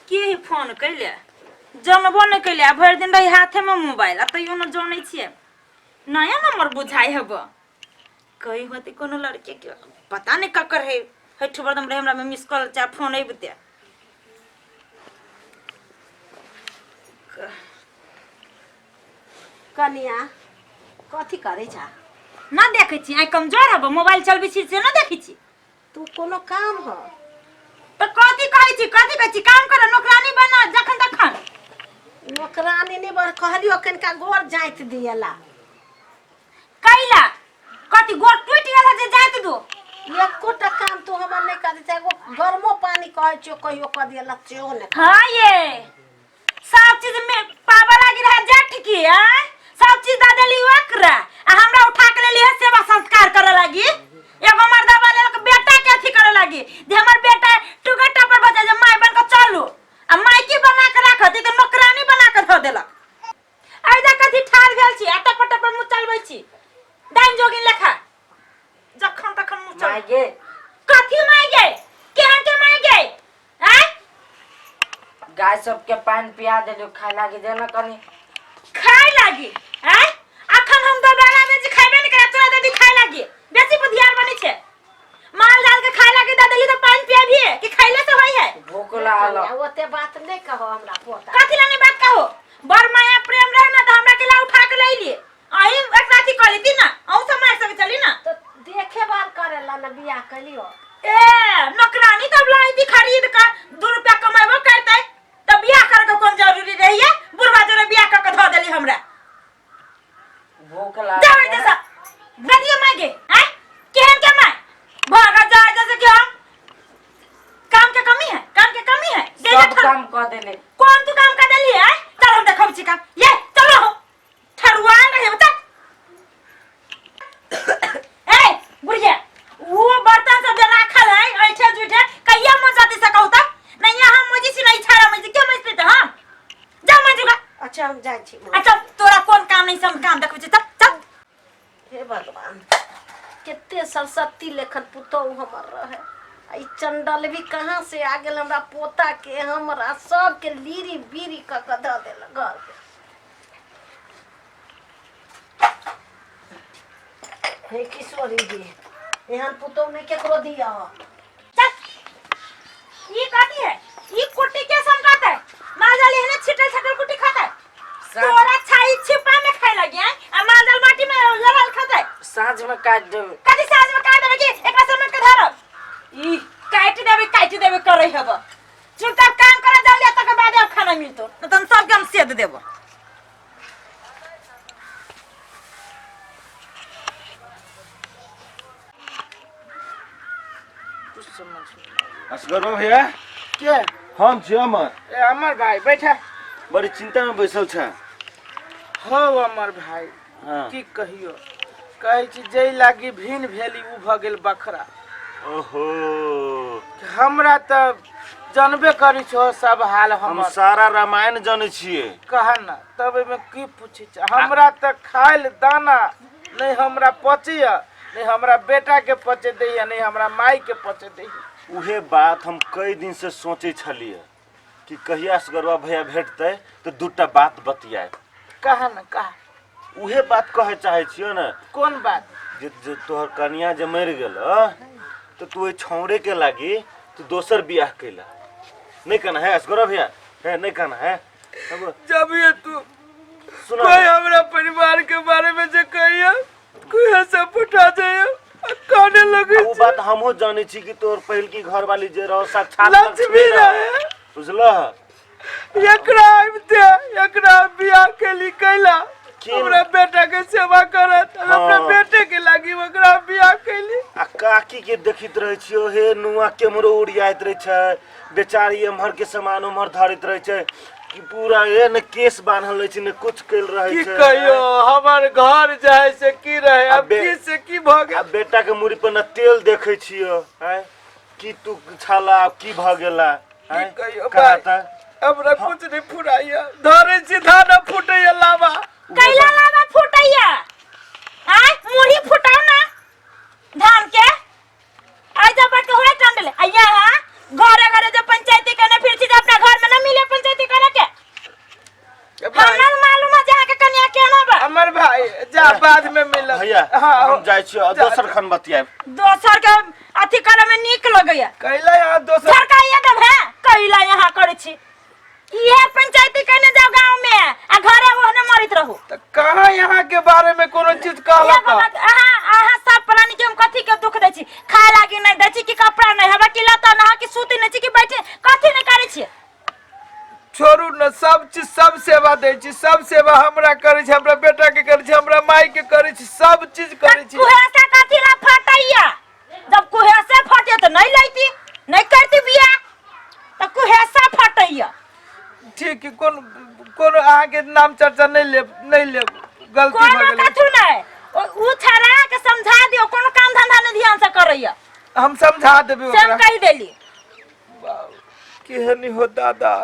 के ही फोन कैले जानबो नहि कैले आ भरि दिन रही हाथेमे मोबाइल आ तैयो ने जानै छियै नया नंबर बुझाइ हेब कही होते कोनो लड़के के पता नहीं ककर है हठ बरदम रहे हमरा में मिस कॉल चाहे फोन अबिते कनिया कथी करै छा ना देखै छी आइ कमजोर हब मोबाइल चलबै छी से ना देखै छी तू कोनो काम ह तऽ कथी कहै छी कथी कहै छी काम कर नौकरानी बना जखन तखन नौकरानी नहि बड़ कहलियो कनिका गोर जाइत दियला कैला कथी गोर टूटि गेल है जे जाइत दो एकोटा काम तू हमर नहि कर दै एगो गरमो पानी कहै छियो कहियो कऽ दियला सेहो नहि हाँ ये सब चीज में पावर लागी रहे जेठ की आय सब चीज दऽ देली ओकरा आ हमरा उठा के लेली है सेवा संस्कार करे लागी एगो मर्दाबा लेलक बेटा के अथी करे लागी जे हमर बेटा टुगर टपर बचा जे माय बन के चलू आ मायकी बना के राखत ई तऽ नौकरानी बना के धऽ देलक आइ जा कथी ठाढ़ भेल छी आ टपर टपर मुँह चलबै छी डाइन जोगिन लेखा जखन तखन मुँह चल माय गे कथी माय गे केहन के माय गे आँय गाय सबके पानि पिया देलियो खाय लागी दे ना कनी खाय लागी आँय अखन हम दोबारा बेची खाइबे नहीं करे तोरा दीदी खाय लागी बेसी बुधियार बनी छे माल जाल के खाय लागी दे देली तो पानी पिया भी है कि खाइले से होई है भूख लागल कनिया, ओते बात नहि कहो हमरा पोता कथी ला नहीं बात कहो बड़ माया प्रेम रहे ना तो हमरा के ला उठा के ले लिए अही एक राती कर लेती ना अहूँ सब मार सके चली ना तो देखे बाल करेला ना बियाह कलियो ए नौकरानी तब लाई थी खरीद कर 2 रुपया कमाबो करते तब बियाह करे के कोन जरूरी रही है बुढ़वा जोरे बियाह कर के धो देली हमरा भूख जाओ लागल इधर से नदियो माय गे हैं केहन के माय भागा जा जैसे कि हम काम के कमी है काम के कमी है दे दे सब काम कऽ देले कौन तू काम कर देली है चल हम देखब छी काम ये चलो हो ठरुआ रहे बता ए बुढ़िया वो बर्तन सब जे राखल है ऐठे जुठे कहिया मजाती से कहू तक नहीं यहाँ मजी छी नहीं छाड़ा मजी के मजते त हम जा मजुगा अच्छा हम जाइ छी अच्छा तोरा कोन काम नहीं सब काम देखबै छी चल चल हे भगवान कते सरस्वती लेखन पुतहु हमर रहे आ ई चंडल भी कहाँ से आ गेल हमरा पोता के हमरा सबके लीरी बीरी कऽ के दऽ देलक घर के हे किशोरी जी एहन पुतहु नहि केकरो दिअ चल ये कथी है ये कुट्टी के समझाता है मालजाल एहने छिटल छटल कुट्टी खाता है तोरा छाई छिपा में खाए लगी हैं आ मालजाल माटी में लड़ल खाता है साँझ में काटि देबै कथी साँझ में काट देबै कि एकरा समेट के धरब ई काटि देबै काटि देबै करै हब चुपचाप काम कर जल्दी तकर बाद अब खाना मिलतो न त हम सबके हम सेद देबो कुछ समझ नहीं असगर भैया के हम छी अमर ए अमर भाई बैठा बड़ी चिंता में बैसल छ हो अमर भाई हाँ। की कहियो कहै छी जै लागी भिन भेली उ भऽ गेल बखरा ओहो हमरा तऽ जानबे करै छो सब हाल हम हमर सारा रामायण जानै छियै कह न तब एहिमे की पूछै छै हमरा तऽ खायल दाना नहि हमरा पचैया नहि हमरा बेटाके पचे दैया नहि हमरा मायके पचे दैया उहे बात हम कई दिन से सोचै छलियै कि कहिया असगरवा भैया भेटतै तऽ दूटा बात बतियाए कह न कह उहे बात कहै चाहै छियो ने कोन बात जे जे तोहर कनिया जे मरि गेल तऽ तू ओहि छौड़े के लागी तू दोसर बियाह कैला नहीं कहना है असगरवा भैया है नहीं कहना है अब जब ये तू सुना कोई हमरा परिवार के बारे में जे कहिया कोई ऐसा पठा जाए काने लगे वो बात हमहू जानै छी कि तोहर पहिलकी घरवाली जे रहो साक्षात लक्ष्मी रहे बुझलह एकरा आबिते एकरा बियाह केली कैला की? हमरा बेटा के सेवा करत हम अपना हाँ। बेटे के लागी ओकरा बियाह केली आ काकी के देखैत रहै छियो हे नुआ केम्हरो उड़ियाइत रहै छै बेचारी एम्हर के सामान उम्हर धरैत रहै छै कि पूरा ए ने केस बान्हल रहै छै ने कुछ कैल रहै की छै कहियो हमर घर जाए से की रहे अब बे- की से की भऽ आ गेल बेटा के मुड़ी पर न तेल देखै छियो आँय की तू छाला की भऽ गेला की आँय कहियो कहा भाई तऽ हमरा कुछ नहीं फुराइया धरे सीधा न फुटैया लावा कैला लावा फूटैया आय मुड़ी फुटाओ ना धान के आई जब बैठ के होए टंडले आया हां घरे घरे जब पंचायती करने फिर छी अपना घर में ना है? हाँ, हम जाइ छी जा- दोसर खन बतियाब। दोसर के अथी करे में नीक लगैया। कैला यहाँ दोसर झरकाइए देब है कैला यहाँ करै छी। इहे पंचायती कहने जाओ गांव में आ घरे ओहने मरैत रहू। तऽ कहाँ यहाँ के बारे में कोनो चीज कहलक? एगो बात, अहाँ अहाँ सब प्राणी के हम कथी के दुख दै छी? खाय लागी नहि दै छी कि कपड़ा नहि हवा कि लता नहि कि सूती नहि छी कि बैठे कथी नहि करै छी? छोड़ू न, सब चीज सब सेवा दै छी, सब सेवा हमरा करै छी, हमरा बेटा के करै छी, हमरा माय के करै छी, सब चीज करै छी। कुहेसा कथी ला फटैया? जब कुहेसा फटे तऽ नहि लैती, नहि करती बियाह, तऽ कुहेसा फटैया। ठीक है, कोन कोन अहाँके नाम चर्चा नहि लेब, नहि लेब, गलती भऽ कोनो गेलै। कथू नहि, उ छड़ा के समझा दियो, कोनो काम धंधा नहि ध्यान से करैया। हम समझा देबै से हम ओकरा। कहि देली। बाप, केहन हो दादा,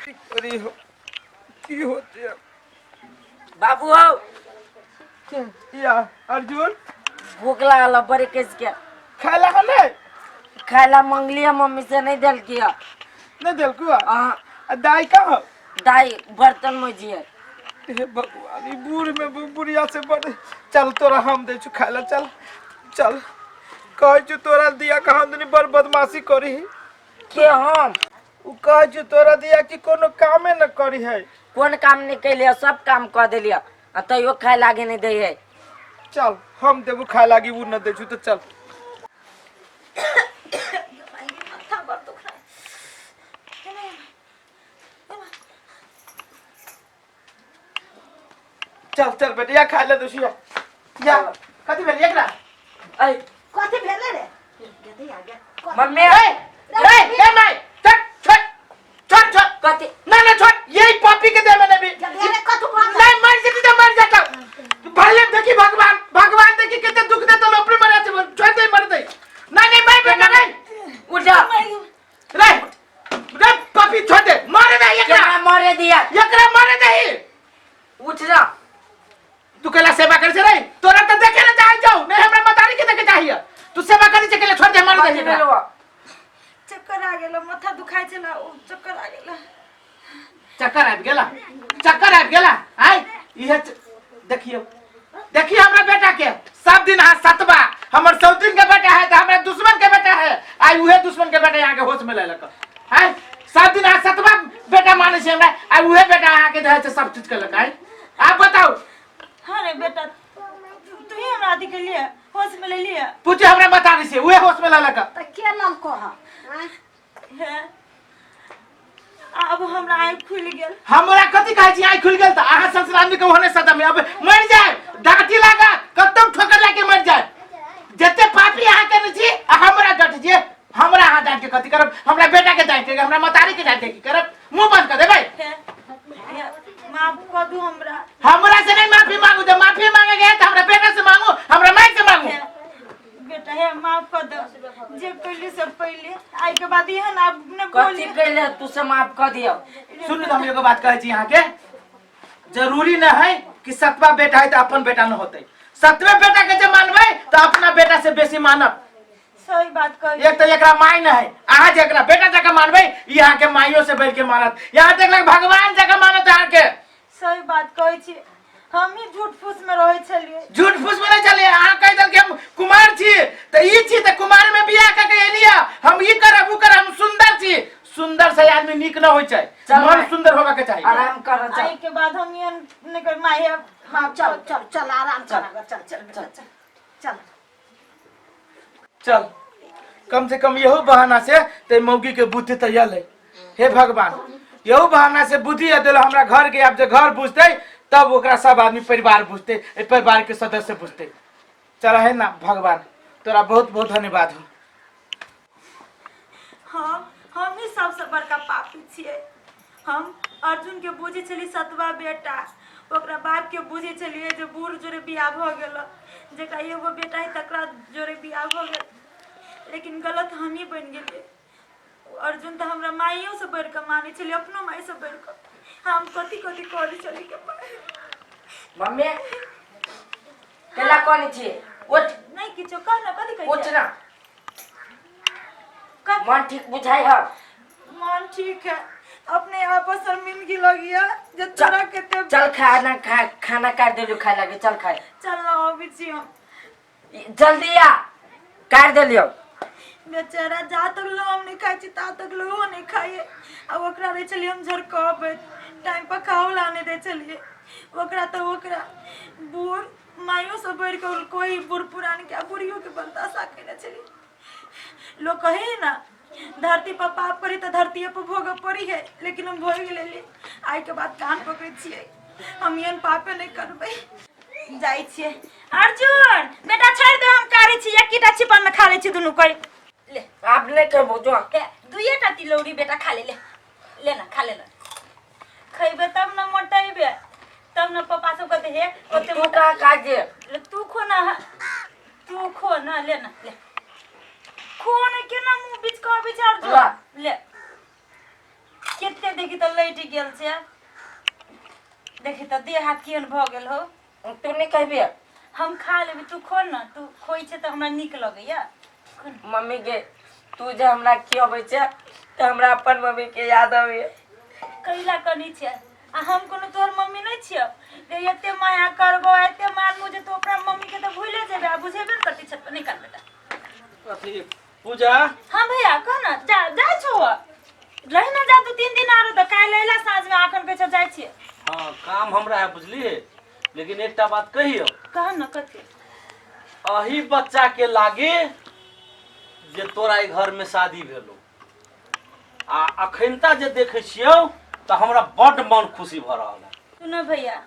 की करी हो, की होते अब? बाबू हो। या अर्जुन, भूख लागल है बड़े कस के। खाय ला नहीं? खाय ला मंगली है मम्मी से, नहीं देलकी है। नहीं देलकू? हाँ। आ दाई कहाँ हो? दाई बर्तन मोजी है। हे भगवान, ई बूढ़ में बुढ़िया से बड़। चल तोरा हम दै छु खाय ला, चल चल। कहै छु तोरा दिया कहाँ दुनी बड़ बदमाशी करी। के हम? उ कहै छु तोरा दिया कि कोनो कामे न करी है। कोन काम नहीं कैलिए? सब काम कर देलिए आ तैयो खाय लागे नहीं दै है। चल हम देबू खाय लागी, उ न दै छु तो चल। माथा बड़ दुख रहा है। चल चल बेटिया, खा ले दोषिया। या कथी भेल एकरा? ऐ कथी भेलै रे? गदे आ गया। Mummy. A A A my, छोड़ छोड़ छोड़ छोड़। कथी? ना ना छोड़, यही पापी के दे मैंने भी। गदे रे, कथू भऽ गेल? नहीं मर जेती तो मर जाता भले। देखी भगवान, भगवान देखी कितने दुख देता, लोग अपने मरे थे, छोड़ दे, मर दे। नहीं नहीं मैं बेटा नहीं। उठ जा। रे रे पापी, छोड़ दे, मारे दे एकरा। केना मरे दिया? एकरा मारे दे। उठ जा। तू केला सेवा करे छे रे? तोरा तो देखे ना चाहे जाऊ नहीं, हमरा मतारी के देखे चाहिए। तू सेवा करे छे केला? छोड़ दे, मार दे कथी एकरा। भेलौ? चक्कर आ गेल, माथा दुखाइ छला, ओ चक्कर आ गेल। चक्कर आबि गेला, चक्कर आबि गेला। आय इहे देखियौ, देखिए हमरा बेटा के सब दिन अहाँ सतबा हमर सौतीन के बेटा है तो हमरा दुश्मन के बेटा है। आइ उहे दुश्मन के बेटा यहाँ के होश में लेलक आय। सब दिन अहाँ सतबा बेटा मानै छै हमरा, आइ उहे बेटा अहाँ के छै सब चीज केलक आय। आप बताउ। हाँ रे बेटा, तू ही हमरा अथी के लिए होश में ले लिया। पूछे हमरा बताने से उहे होश में लेलक। तऽ के ललको हँ? आँय? हे अब हमरा आँखि खुलि गेल। हमरा कथी कहै छी आँखि खुलि गेल? तऽ अहाँ संसार आदमी के ओहने सदम में अब मरि जाए, डाँटी लागत, कतौ ठोकर लाके मरि जाए। जते पापी अहाँ केने छी आ हमरा डट छी। हमरा अहाँ डाँट के कथी करब? हमरा बेटा के डाँट के, हमरा मतारी के डाँट के की करब? मुंह बंद कर देबै? हे हे, माफ कऽ दू हमरा। हमरा से नहीं माफी मांगू। जब माफी मांगे गए तो हमरा बेटा से मांगू, हमरा माय से मांगू। हे बेटा, हे माफ कऽ दो, जे कैली से पहले, आइ के बाद एहन आब ने कथी बोली। कैले तू से माफ कर दियो। सुनू तो हम एगो बात कहै छी अहाँके, जरूरी न है कि सतवा बेटा है तो अपन बेटा न होते। सतवे बेटा के जे मानबै तो अपना बेटा से बेसी मानब। सही बात कही। एक तो एकरा माय न है, अहाँ जे एकरा बेटा जकाँ मानबै, ई अहाँके माइयो से बढ़ि के मानत। यहाँ देखलक भगवान जकाँ मानत अहाँके। सही बात कहै छी, हम ही झूठ फूस में रहै छलियै। झूठ फूस में नहीं चलिए। अहाँ कहि देल कि हम कुमार छी तऽ ई छी तऽ कुमार में बियाह कऽ के एलियै, हम ई करब ऊ करब, हम सुंदर छी। सुंदर से आदमी नीक न होइ छै। चल मन भाई। सुंदर होबा के चाही। आराम कर चल। आइ के बाद हम एहन नहि कर माय। हाँ चल चल चल, आराम कर, चल चल बेटा, चल चल चल। कम से कम यहो बहाना से ते मौगी के बुद्धि तो यल है। हे भगवान, यहो बहाना से बुद्धि दिल हमरा घर के। आब जे घर बुझते तब ओकरा सब आदमी परिवार बुझते, ए परिवार के सदस्य बुझते। चल है ना भगवान, तोरा बहुत बहुत धन्यवाद हो। हाँ, हम ही सबसे बड़का पापी छियै। हम अर्जुन के बुझै छलियै सतवा बेटा, ओकरा बाप के बुझै छलियै जे बूढ़ जोरे बियाह भऽ गेल, जकरा एगो बेटा है तकरा जोरे बियाह भऽ गेल, लेकिन गलत हमही बनि गेलियै। अर्जुन तऽ हमरा माइयोसँ बढ़ि कऽ मानै छलियै, अपनो माइसँ बढ़ि कऽ। हम कथी कथी करै छलियै के मम्मी, केला कोन छी? उठ। नहि किछो, कह ने, कथी कहै उठ छियै? ना। कथी? मन ठीक बुझाइ है? मन ठीक है। अपने आप शर्मिंदगी लगिया जे तोरा कते। चल खाना खा, खाना काट देलियो खाए लागे, चल खाए। चल ना, अबै छी हम। जल्दी आ, काट देलियो। बेचारा जा तक लो हम नहीं खाइ छी ता तक लो नहीं खाइए। आ ओकरा रहै छलियै हम झरकबै, टाइम पर खाओ ला नहि दै छलियै ओकरा। तऽ ओकरा बूढ़ माइयो से बढ़ि कऽ कोई बूढ़ पुरान के आ बुढ़ियो के बर्दाश्त केने छलियै। लोग कहे ना धरती पर पाप करी तऽ धरतीये पर भोगऽ पड़ी है, लेकिन हम भोग लेली। आइ के बाद कान पकड़ै छियै, हम एहन पापे नहि करबै। जाइ छियै। अर्जुन बेटा, छोड़ि दे, हम कारै छी। एकटा छिपन में खा लै छी दुनू कोई, ले। आब नहि खेबो, जो। ए, दुइएटा तिलौरी बेटा खा ले। ले ले ना, खा ले ना। खैबे तब ना मोटेबे, तब ना पापा सब कहते हे ओते तू मोटा। कहाँ खा जे? ले, तू खो ना, तू खो ना, ले ना, ले, खो ना। केना मुँह बीच कऽ अबै छै अर्जुन? ला। ले, कते देखी तऽ लटि गेल छै, देखी तऽ देह हाथ केहन भऽ गेल हो। तू नहि कहबी? हम खा लेबै, तू खो ना। तू खोइ छै तऽ हमरा नीक लगैया, खो ना। मम्मी के, तू जे हमरा खियबै छै तऽ हमरा अपन मम्मी के याद अबैया। कैला कनी छै? आ हम कोनो तोहर मम्मी नहि छियौ जे एते माया करबो, एते मानबो जे तू अपना मम्मी के तऽ भूले जेबे आ बुझेबे ने करती। छत पर निकाल बेटा। अथी पूजा। हाँ भैया, कह ना। जा जाइ छौ, रहि ना, जा 2-3 दिन आरो। तऽ काल्हि अयला साँझमे, अखन कहै छौ जाइ छियै। हाँ, काम हमरा है बुझलिए, लेकिन एकटा बात कहियो। कह ना, कथी? अही बच्चा के लागे जे तोरा ई घर में शादी भेलो आ अखनता जे देखै छियौ तऽ हमरा बड्ड मन खुशी भऽ रहल है। सुनो भैया,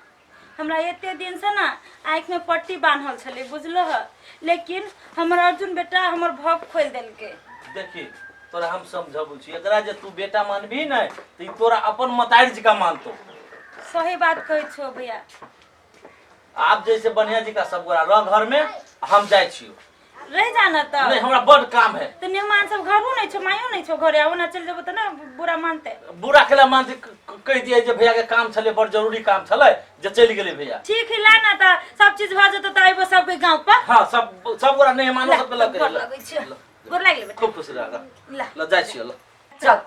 हमरा एते दिन से ना आँखि में पट्टी बान्हल छलै, बुझलो ह? लेकिन हमर अर्जुन बेटा हमर भक खोलि देलकै। देखी, तोरा हम समझाबू छी, एकरा जे तू बेटा मानबही ने तऽ ई तोरा अपन मतारि जकाँ मानतौ। सही बात कहै छौ भैया। आब जैसे बढ़िया जकाँ सब गोरा रह घर में, हम जाइ छियौ। रहि जाना तऽ। नहीं, हमरा बड काम है। तऽ मेहमान सब घरो नहि छौ, मायो नहि छौ घरे, आ ओना चलि जेबो तऽ ने बुरा मानते। बुरा केला मानते? कहि दियै जे भैया के काम छलै, बड़ जरूरी काम छलै जे चलि गेलै भैया। ठीक है, ला ना, तऽ सब चीज भऽ जेतौ तऽ अयबो सबके गाँव पर। हाँ, सब सब गोरा मेहमानो सबके लग गोर लगै छियौ, गोर लागि बेटा। खूब खुश रह। ला। ल, जाइ छियौ, ल। चल।